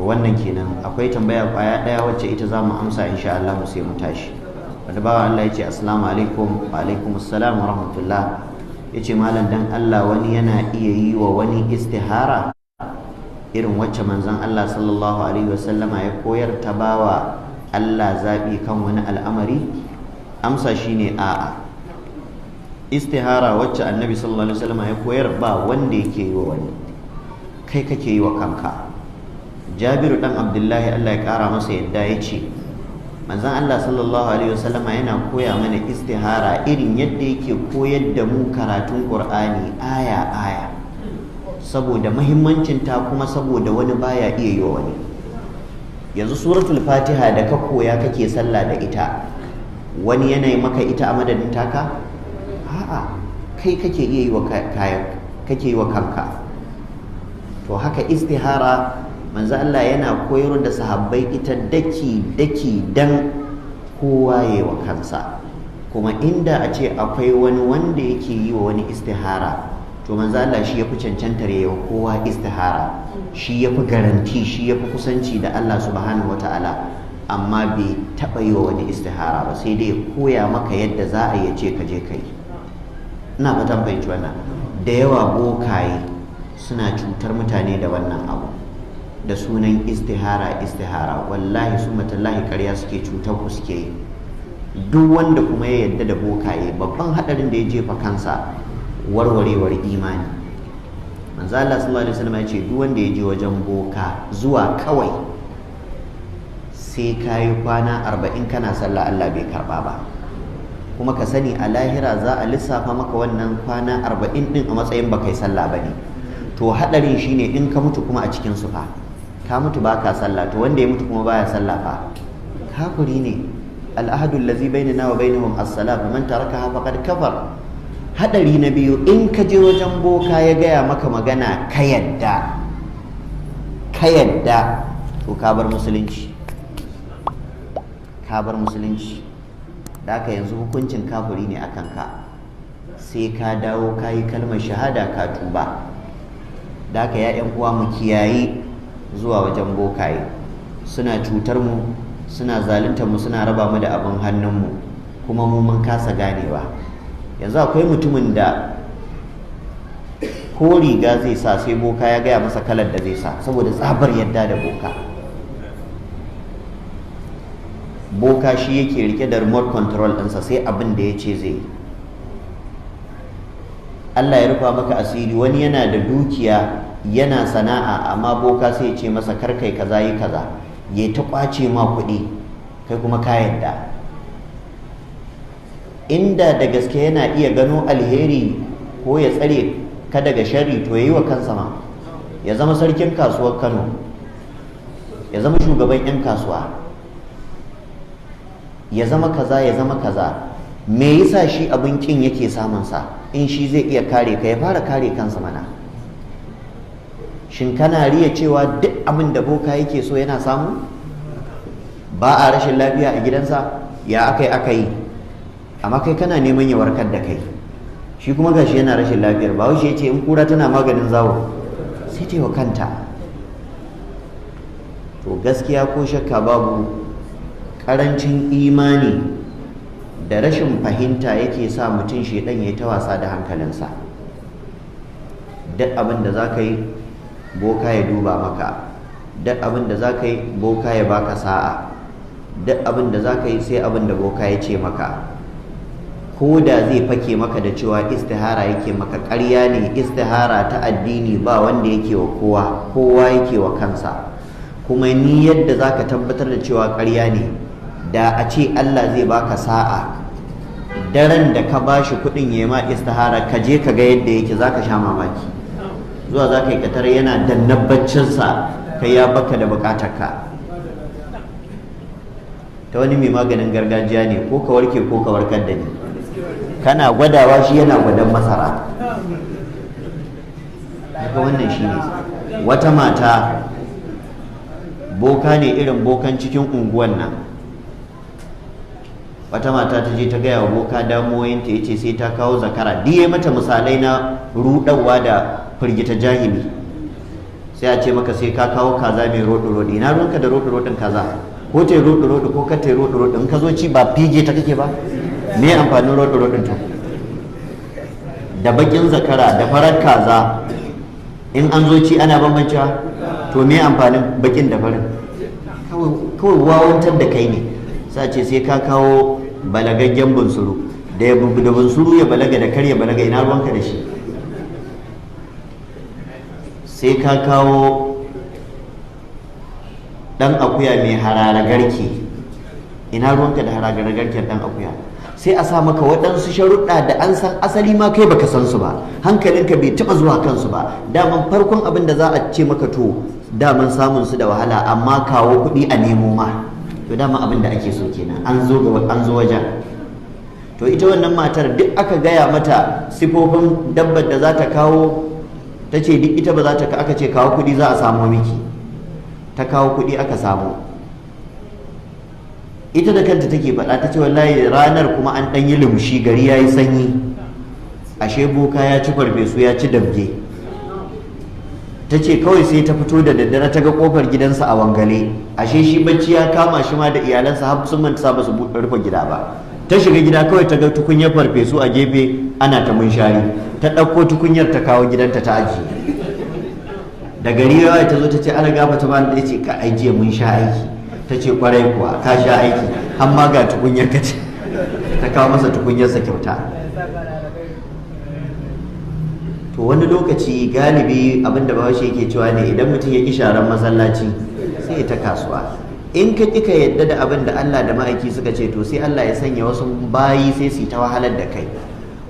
To wannan kenan. Akwai tambaya kwaya daya wacce ita za mu amsa insha Allah sai mu tashi. Wanda bawa Allah ya ce assalamu alaikum wa alaikum assalam wa rahmatullah. Ya ce malam dan Allah wani yana iya yi wa wani istihara irin wacce manzon Allah sallallahu alaihi wasallama ya koyar ta bawa Allah zaɓi kan wani al'amari? Amsa shine a'a. Istihara wacce annabi sallallahu alaihi wasallama ya koyar ba wanda yake yi wa wani, kai kake yi wa kanka. Jabiru dan Abdullahi Allah ya kara masa yadda ya ce manzon Allah sallallahu alaihi wasallama yana koya mana istihara irin yadda yake koyar da mu karatun Qur'ani aya aya, saboda muhimmancin ta kuma saboda wani baya iya yi wa wani. Yanzu suratul Fatiha da ka koya kake sallah da ita, wani yana yi maka ita a madadin taka? A'a, kai kake iya yi wa kayan, kake yi wa kanka. To haka istihara manzo Allah yana koyar da sahabbai ita daki daki dan kowa yayi wa kansa. Kuma inda a ce akwai wani wanda yake yi wa wani istihara, to manzo Allah shi yafi cancantar yayi wa kowa istihara, shi yafi garanti, shi yafi kusanci da Allah subhanahu wataala, amma bai taɓa yi wa wani istihara ba, sai dai koya maka yadda za a yi ce ka je ka yi. Ina fatan fahimci wannan. Da yawa bokaye suna cutar mutane da wannan abu da sunan istihara istihara, wallahi summa tallahi ƙarya suke, cutar ku suke yi. Duk wanda kuma ya yarda da bokaye, babban hadarin da ya jefa kansa warwarewar imani. Manzo Allah sallallahu alaihi wasallam ya ce duk wanda ya je wajen boka zuwa kawai sai kayi kwana 40 kana sallah Allah bai karba ba. Kuma ka sani a lahira za a lissafa maka wannan kwana 40 din a matsayin baka yi sallah bane. To hadarin shine in ka mutu kuma a cikin su fa, ka mutu baka sallah, to wanda ya mutu kuma baya sallah fa kafiri ne. Al'ahadu allazi bainana wa bainahum as-salah faman tarakaha faqad kafar. Hadari na biyu, in ka je wajen boka ya gaya maka magana ka yadda, ka yadda, to ka bar musulunci, ka bar musulunci. Da haka yanzu hukuncin kafiri ne akan ka, sai ka dawo ka yi kalmar shahada ka tuba. Da haka ya ƴan uwa mu kiyayi zuwa wajen bokaye, suna cutar mu, suna zaluntar mu, suna raba mu da abin hannun mu, kuma mu mun kasa ganewa. Yanzu akwai mutumin da ko riga zai sa sai boka ya gaya masa kalar da zai sa, saboda tsabar yadda da boka. Boka shi yake rike da remote control ɗinsa, sai abin da ya ce zai yi. Allah ya rufa maka asiri, wani yana da dukiya yana sana'a, amma boka sai ya ce masa kar kai kaza yi kaza, ya ta kwace ma kuɗi, kai kuma ka yadda. Inda da gaske yana iya gano alheri ko ya tsare ka daga sharri, to yayi wa kansa ma. Ya zama sarkin kasuwar Kano, ya zama shugaban 'yan kasuwa, ya zama kaza, ya zama kaza. Me yasa shi abin kin yake samun sa? In shi zai iya kare ka, ya fara kare kansa mana. Shin kana riya cewa duk abin da boka yake so yana samu? Ba a rashin lafiya a gidansa, ya akai aka yi, amma kai kana neman ya warkar da kai, shi kuma gashi yana rashin lafiyar. Ba wai yace in kura tana maganin zawo sai ta yi wa kanta. To gaskiya ko shakka babu, karancin imani da rashin fahimta yake sa mutum shedan ya ta wasa da hankalinsa. Duk abin da za ka yi boka ya duba maka, duk abin da za ka yi boka ya baka sa'a, duk abin da za ka yi sai abin da boka ya ce maka. Ko da zai fake maka da cewa istihara yake maka, ƙarya ne. Istihara ta addini ba wanda yake wa kowa, kowa yake wa kansa. Kuma ni yadda za ka tabbatar da cewa ƙarya ne, da a ce Allah zai baka sa'a daren da ka bashi kuɗin ya ma istihara, ka je ka ga yadda yake, za ka sha mamaki. Zuwa za ka yi katar yana dannabaccinsa, kai ya baka da bukatarka. Ta wani mai maganin gargajiya ne, ko ka warke ko ka warkar da ni. Kana gwadawa shi yana gwadan masara. Daga wannan shi ne wata mata boka ne, irin bokan cikin unguwan nan. Wata mata ta je ta gaya wa boka damuwoyinta, ya ce sai ta kawo zakara. Diye mata misalai na ruɗawa da firgita jahili. Sai a ce maka sai ka kawo kaza mai roɗi-roɗi. Ina ruwanka da roɗi-roɗin kaza? Ko ta yi roɗi-roɗi ko ka ta yi roɗi-roɗi, in ka zo ci ba fige ta kake ba? Me amfanin roɗi-roɗin to? Da bakin zakara da farar kaza in an zo ci ana bambancewa? To me amfanin bakin da farin? Kawai wawantar da kai ne. Sai a ce sai ka kawo balagaggen bunsuru. Da bunsuru ya balaga da kar ya balaga, ina ruwanka da shi? Sai ka kawo ɗan akuya mai harara garke, ina ruwanka da harara garken ɗan akuya? Sai a sa maka waɗansu sharuɗa da an san asali ma kai baka san su ba, hankalinka bai taɓa zuwa kansu ba. Daman farkon abin da za a ce maka to daman samun su da wahala, amma kawo kuɗi a nemo ma. To dama abin da ake so kenan, an zo wajen. To ita wannan matar duk aka gaya mata sifofin dabbar da za ta kawo, ta ce duk ita ba za ta, aka ce kawo kuɗi za a samo miki. Ta kawo kuɗi aka samo. Ita da kanta take faɗa, ta ce wallahi ranar kuma an ɗan yi lumshi, gari ya yi sanyi, ashe boka ya ci farfesu ya ci dabge. Ta ce kawai sai ta fito da daddare ta ga kofar gidansa a wangale, ashe shi bacci ya kama shi ma da iyalansa har sun manta ba su rufe gida ba. Ta shiga gida kawai ta ga tukunyar farfesu a gefe ana ta munshari. Ta ɗauko tukunyar ta kawo gidanta ta ajiye. Da gari yawa ta zo ta ce ana gafa ta bani, ta ce ka ajiye mun sha aiki. Ta ce kwarai kuwa ka sha aiki, har ma ga tukunyar ka ce. Ta kawo masa tukunyarsa kyauta. To wani lokaci galibi abinda Bahaushe yake cewa ne, idan mutum ya ƙi sharan masallaci sai ya ta kasuwa. In ka ƙi ka yadda da abin da Allah da ma'aiki suka ce, to sai Allah ya sanya wasu bayi sai su ta wahalar da kai.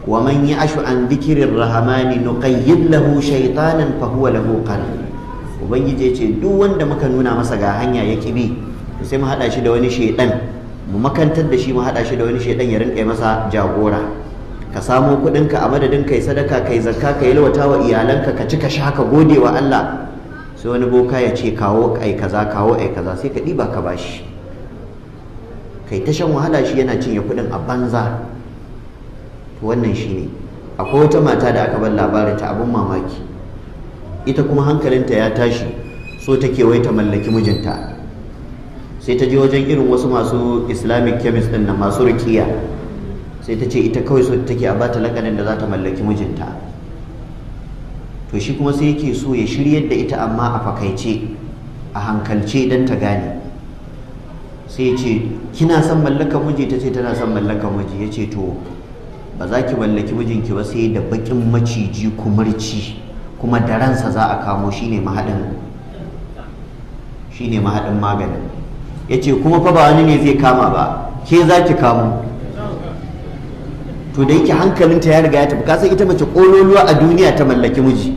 Wa man ya'shu an dhikrir rahmani nuqayyid lahu shaytanan fa huwa lahu qarin. Ubangiji ya ce duk wanda muka nuna masa ga hanya ya ƙi bi, to sai mu haɗa shi da wani shaiɗan, mu makantar da shi, mu haɗa shi da wani shaiɗan ya rinƙa masa jagora. Ka samo kuɗinka a madadin kai sadaka, kai zakka, ka yalwata wa iyalanka, ka ci ka sha, ka gode wa Allah. Sai wani boka ya ce kawo ai kaza, kawo ai kaza, sai ka ɗiba ka bashi. Kai ta shan wahala, shi yana cinye kuɗin a banza. To wannan shine. Akwai wata mata da aka bar labarin ta, abun mamaki. Ita kuma hankalinta ya tashi, so take wai ta mallaki mijinta. Sai ta je wajen irin wasu masu Islamic chemist ɗin nan, masu rukiya. Sai ta ce ita kawai so take a bata lakanin da za ta mallaki mijinta. To shi kuma sai yake so ya shiryar da ita, amma a fakaice, a hankalce, don ta gane. Sai ya ce kina son mallakar miji? Ta ce tana son mallakar miji. Ya ce to ba za ki mallaki mijinki ba sai da bakin maciji kumurci, kuma da ransa za a kamo, shine mahaɗin, shine mahaɗin maganin. Ya ce kuma fa ba wani ne zai kama ba, ke za ki kamo. To da yake hankalinta ya riga ya tafi, kasan ita mace kololuwa a duniya ta mallaki miji,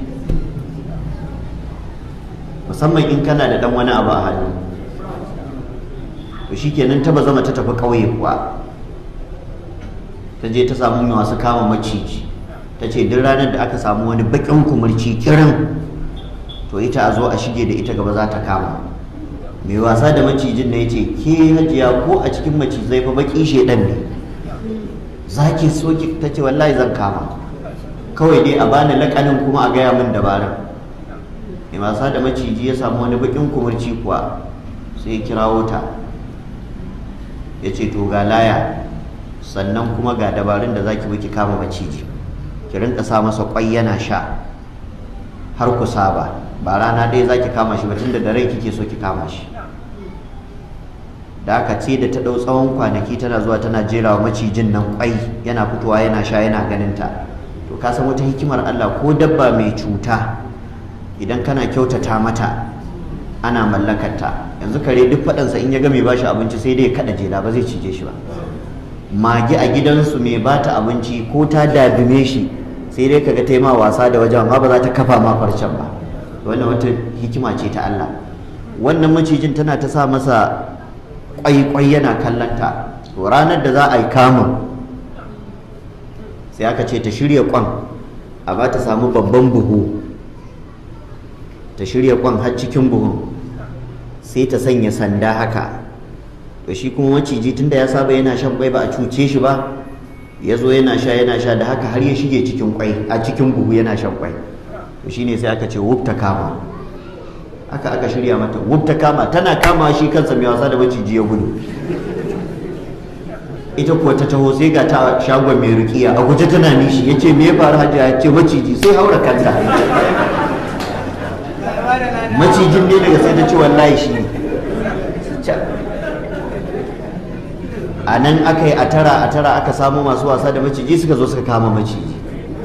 musamman in kana da dan wani abu a hannu. To shikenan ta bazama ta tafi ƙauye kuwa, ta je ta samu masu kama maciji. Ta ce duk ranar da aka samu wani baƙin kumurci kirin, to ita a zo a shige da ita gaba za ta kama. Mai wasa da macijin ne ya ce ke hajiya, ko a cikin macizai fa baƙi shedan ne, za ki so ki? Ta ce wallahi zan kama, kawai dai a bani lakanin kuma a gaya min dabarar. Mai wasa da maciji ya samu wani bakin kumurci kuwa, sai ya kirawo ta, ya ce to ga laya, sannan kuma ga dabarun da za ki bi ki kama maciji. Ki rinka sa masa kwai yana sha har ku saba, ba rana ɗaya za ki kama shi ba, tunda da rai kike so ki kama shi. Da aka ce da ta ɗau tsawon kwanaki tana zuwa tana jera wa macijin nan kwai, yana fitowa yana sha yana ganin ta. To ka san wata hikimar Allah, ko dabba mai cuta idan kana kyautata mata ana mallakarta. Yanzu kare duk faɗansa in ya ga mai bashi abinci sai dai ya kaɗa jela, ba zai cije shi ba. Mage a gidansu mai bata abinci ko ta dabime shi sai dai kaga ta yi ma wasa da wajen, amma ba za ta kafa ma farcen ba. Wannan wata hikima ce ta Allah. Wannan macijin tana ta sa masa kwai-kwai yana kallonta. To ranar da za a yi kamun sai aka ce ta shirya kwan, a ba ta samu babban buhu, ta shirya kwan har cikin buhun, sai ta sanya sanda haka. To shi kuma maciji tunda ya saba yana shan kwai ba a cuce shi ba, ya zo yana sha yana sha, da haka har ya shige cikin kwai, a cikin buhu yana shan kwai. To shine sai aka ce wuf ta kama. Haka aka shirya mata, wuf ta kama, tana kama shi kansa mai wasa da maciji ya gudu. Ita kuwa ta taho sai ga ta shagon mai rukiya a guje tana nishi. Ya ce me ya faru hajiya? Ya ce maciji. Sai haura kanta, macijin ne daga sai ta ce wallahi shi ne. A nan aka yi a tara aka samu masu wasa da maciji suka zo suka kama maciji.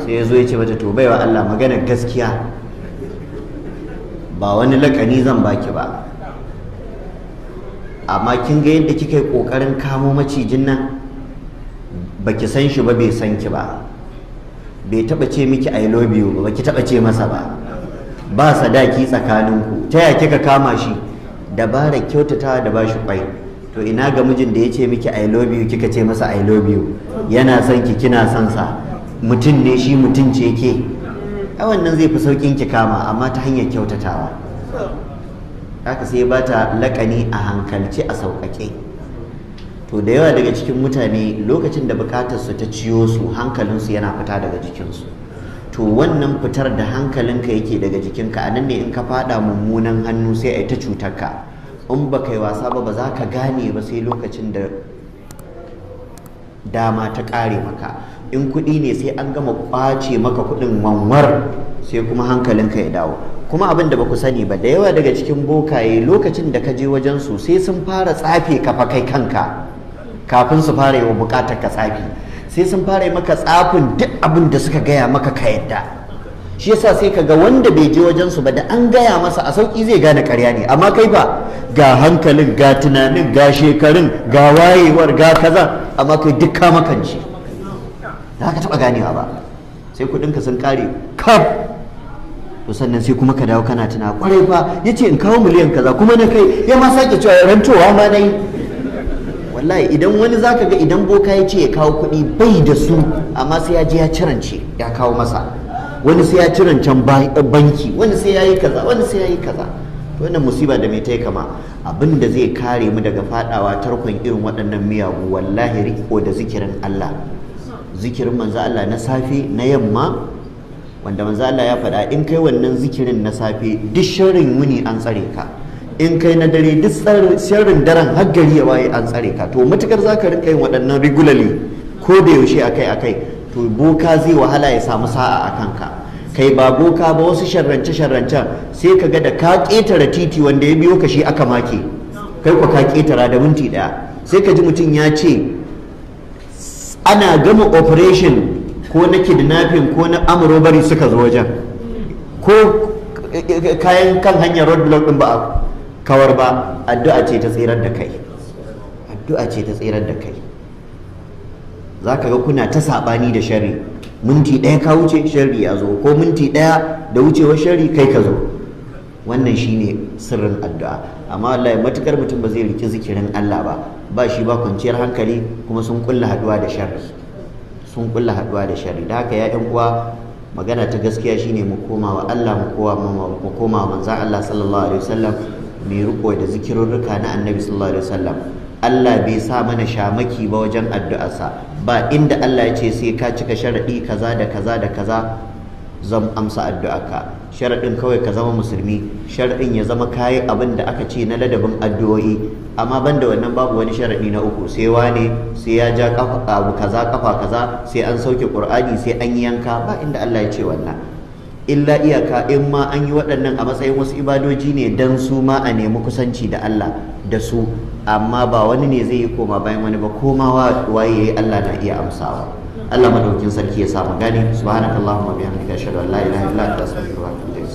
Sai ya zo ya ce mata to baiwa Allah, magana gaskiya ba wani lakani zan baki ba, amma kin ga yadda kika yi kokarin kamo macijin nan, baki san shi ba, bai san ki ba, bai taba ce miki I love you ba, baki taba ce masa ba, ba sadaki tsakaninku, ta ya kika kama shi? Dabarar kyautatawa da bashi kwai. To ina ga mijin da ya ce miki I love you, kika ce masa I love you, yana son ki, kina son sa, mutum ne shi, mutum ce ke, ai wannan zai fi saukin ki kama, amma ta hanyar kyautatawa. Haka sai ba ta lakani a hankalce a sauƙaƙe. To da yawa daga cikin mutane lokacin da bukatar su ta ciyo su, hankalinsu yana fita daga jikinsu. To wannan fitar da hankalinka yake daga jikinka, a nan ne in ka fada mummunan hannu sai a yi ta cutarka. In ba kai wasa ba, ba za ka gane ba sai lokacin da dama ta ƙare maka. In kuɗi ne sai an gama ƙwace maka kuɗin wanwar, sai kuma hankalinka ya dawo. Kuma abin da ba ku sani ba, da yawa daga cikin bokaye lokacin da ka je wajen su sai sun fara tsafe ka fa kai kanka kafin su fara yi wa buƙatar ka tsafi. Sai sun fara yi maka tsafin duk abin da suka gaya maka ka yadda. Shi yasa sai ka ga wanda bai je wajen su ba, da an gaya masa a sauki zai gane ƙarya ne. Amma kai fa ga hankalin, ga tunanin, ga shekarun, ga wayewar, ga kaza, amma kai duk ka makance, za ka taɓa ganewa ba. Sai kuɗinka sun ƙare kaf, to sannan sai kuma ka dawo kana tuna, kwarai fa ya ce in kawo miliyan kaza kuma na kai, ya ma sake cewa rantowa ma na yi. Wallahi idan wani zaka ga idan boka ya ce ya kawo kuɗi bai da su, amma sai ya je ya cirance ya kawo masa. Wani sai ya cirancen banki, wani sai ya yi kaza, wani sai ya yi kaza. To wannan musiba da mai tai kama. Abin da zai kare mu daga fadawa tarkon irin waɗannan miyagu, wallahi riko da zikirin Allah, zikirin manzo Allah na safe na yamma, wanda manzo Allah ya faɗa in kai wannan zikirin na safe duk sharrin wuni an tsare ka, in kai na dare duk sharrin daren har gari ya waye an tsare ka. To matukar zaka rinka yin waɗannan regularly, ko da yaushe akai akai, to boka zai wahala ya samu sa'a a kanka. Kai ba boka ba, wasu sharrance sharrancen sai ka ga da ka ƙetare titi wanda ya biyo ka shi aka make kai, ko ka ƙetara da minti ɗaya, sai ka ji mutum ya ce ana gama operation ko na kidnapping ko na amurobari suka zo wajen, ko kayan kan hanyar roadblock din ba a kawar ba. Addu'a ce ta tsirar da kai, addu'a ce ta tsirar da kai. Za ka ga kuna ta saɓani da shari, minti ɗaya ka wuce shari ya zo, ko minti ɗaya da wucewar shari kai ka zo. Wannan shine sirrin addu'a. Amma wallahi matukar mutum ba zai riki zikirin Allah ba, ba shi ba kwanciyar hankali, kuma sun kulla haduwa da sharri, sun kulla haduwa da sharri. Da haka ya ƴan uwa, magana ta gaskiya shine mu koma wa Allah, mu koma wa manzon Allah sallallahu alaihi wasallam, mu riko da zikirurruka na Annabi sallallahu alaihi wasallam. Allah bai sa mana shamaki ba wajen addu'arsa. Ba inda Allah ya ce sai ka cika sharadi kaza da kaza da kaza zan amsa addu'arka. Sharaɗin kawai ka zama musulmi, sharaɗin ya zama kayi abin da aka ce na ladabin addu'o'i, amma banda wannan babu wani sharaɗi na uku, sai wane sai ya ja kafa abu kaza kafa kaza, sai an sauke Qur'ani, sai an yi yanka. Ba inda Allah ya ce wannan. Illa iyaka in ma an yi waɗannan a matsayin wasu ibadoji ne dan su ma a nemi kusanci da Allah da su, amma ba wani ne zai yi koma bayan wani ba, komawa waye Allah na iya amsawa. Allah madaukin sarki ya sa mu gane. Subhanakallahumma bihamdika, ashhadu an la ilaha illa anta, astaghfiruka wa atubu ilaik.